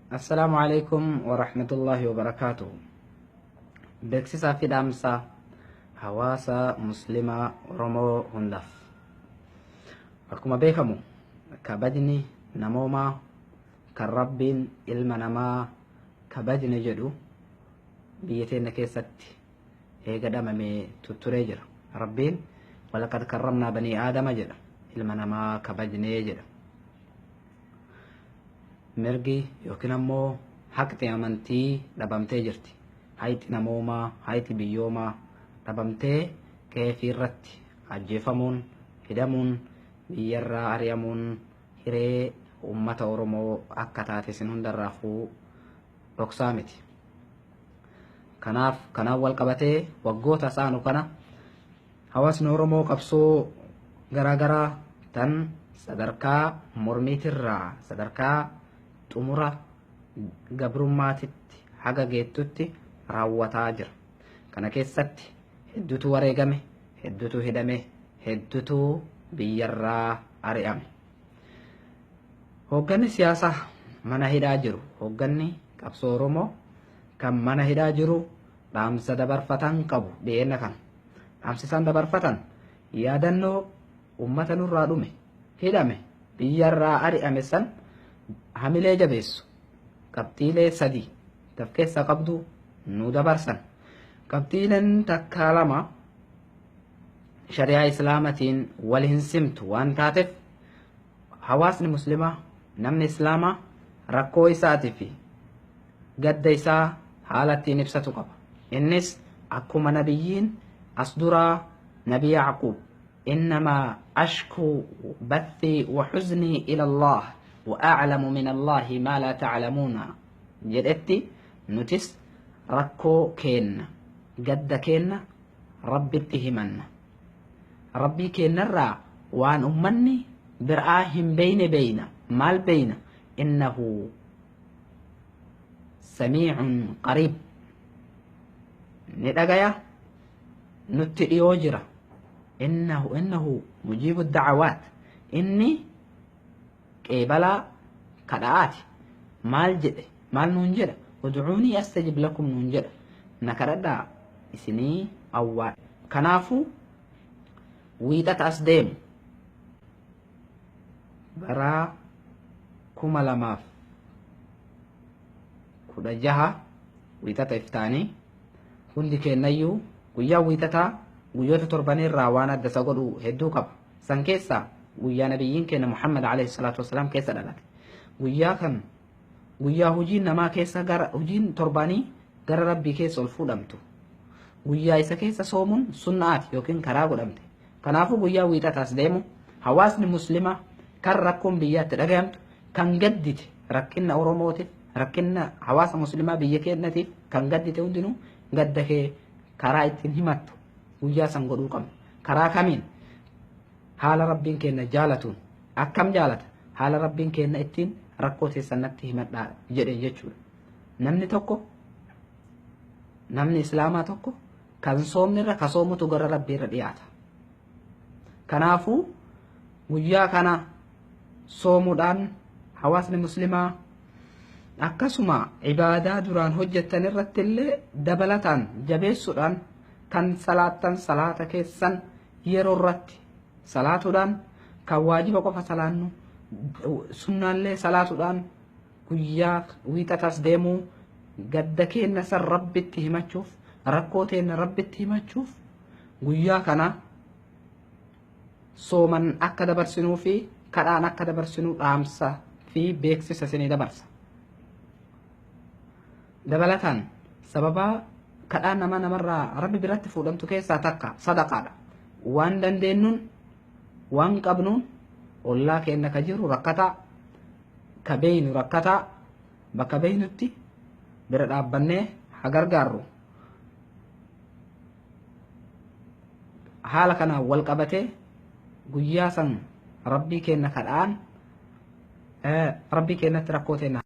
Assalaamu alaikum warahmatullaahi wabarakaatuhu. Beeksisaa fi dhaamsa hawaasa muslimaa Oromoo hundaaf. Akkuma beekamu kabajni namoomaa kan Rabbiin ilma namaa kabajne jedhu biyya teenya keessatti eega dhamamee tutturee jira. Rabbiin walaqad karramnaa banii aadama jedha. Ilma namaa kabajnee jedha. Mirgi yookiin ammoo haqxi amantii dhabamtee jirti. Hayxi namoomaa, hayxi biyyoomaa dhabamtee qe'ee irratti ajjeefamuun, hidhamuun, biyyarraa ari'amuun hiree uummata Oromoo akka taate isin hundarraafuu dhoksaa miti. Kanaaf kanaan wal qabatee waggoota saanu kana hawaasni Oromoo qabsoo garaagaraa tan sadarkaa mormiitirraa sadarkaa xumura gabrummaatitti haga geettutti raawwataa jira. Kana keessatti hedduutu wareegame, hedduutu hidhame, hedduutu biyyarraa ari'ame. Hoogganni siyaasaa mana hidhaa jiru, hoogganni qabsoo Oromoo kan mana hidhaa jiru dhaamsa dabarfatan qabu dhiyeenya kana. Dhaamsi isaan dabarfatan yaadannoo uummata nurraa dhume, hidhame, biyyarraa ari'ame san hamilee jabeessu qabxiilee sadii taf keessaa qabdu nu dabarsan. Qabxiileen takkaa lama shari'aa islaamatiin wal hin simtu waan taateef hawaasni muslimaa namni islaamaa rakkoo isaatii fi gadda isaa haala ittiin ibsatu qaba. Innis akkuma nabiyyiin as duraa nabi Yacquub innamaa ashkuu bathii wa huznii ila Allah wa a'lamu min Allahi maa laa ta'lamuuna jedhetti nutis rakkoo keenna gadda keenna rabbitti himanna. Rabbii keennarraa waan ummanni biraa hin beeyne beeyna. Maal beeyna? Innahu samiicun qariib. Ni dhagaya nutti dhiyoo jira. Innahu mujiibu da'awaat. Inni qeebalaa kadha'aati. Maal jedhe? Maal nuun jedha? Udcuunii astajib lakum nuun jedha. Na kadhadhaa isinii awwaa. Kanaafuu wiixata as deemu bara 2016 wiixata iftaanii hundi keennayyuu guyyaa wiixataa guyyoota torbaniirraa waan adda isa godhu hedduu qaba. San keessaa guyyaa nabiyyiin keenya Muhammad alayhi salaatu wasalaam keessa dhalate. Guyyaa kan guyyaa hojiin namaa keessa gara hojiin torbanii gara rabbii keessa ol fuudhamtu. Guyyaa isa keessa soomuun sunnaati yookiin karaa godhamte. Kanaafuu guyyaa wiixataas deemu hawaasni muslimaa kan rakkoon biyyaatti dhagayamtu kan gaddite rakkina Oromootiif rakkina hawaasa muslimaa biyya keenyatiif kan gaddite hundinuu gadda kee karaa ittiin himattu guyyaa san godhuu qabna. Karaa kamiin? Haala rabbiin keenya jaalatuun. Akkam jaalata? Haala rabbiin keenya ittiin rakkoo teessan natti himadhaa jedhe jechuudha. Namni tokko namni islaamaa tokko kan soomnirra ka soomutu gara rabbiirra dhiyaata. Kanaafuu guyyaa kana soomuudhaan hawaasni muslimaa akkasuma ibaadaa duraan hojjettan irratti illee dabalataan jabeessuudhaan kan salaattan salaata keessan yeroo irratti salaatuudhaan kan waajiba qofa salaannu sunnaallee salaatuudhaan guyyaa wiixataas deemuu gadda keenya san rabbitti himachuuf rakkoo teenya rabbitti himachuuf guyyaa kana sooman akka dabarsinuu fi kadhaan akka dabarsinuu dhaamsa fi beeksisa isinii dabarsa. Dabalataan sababa kadhaan nama namarraa rabbi biratti fuudhamtu keessaa takka sadaqaadha. Waan dandeenyuun waan qabnuun ollaa keenya ka jiru rakkataa ka beeynu rakkataa bakka beeynutti bira dhaabbannee haa gargaarru. Haala kanaan wal qabatee guyyaa san rabbii keenya kadhaan rabbii keenyatti rakkoo teenya.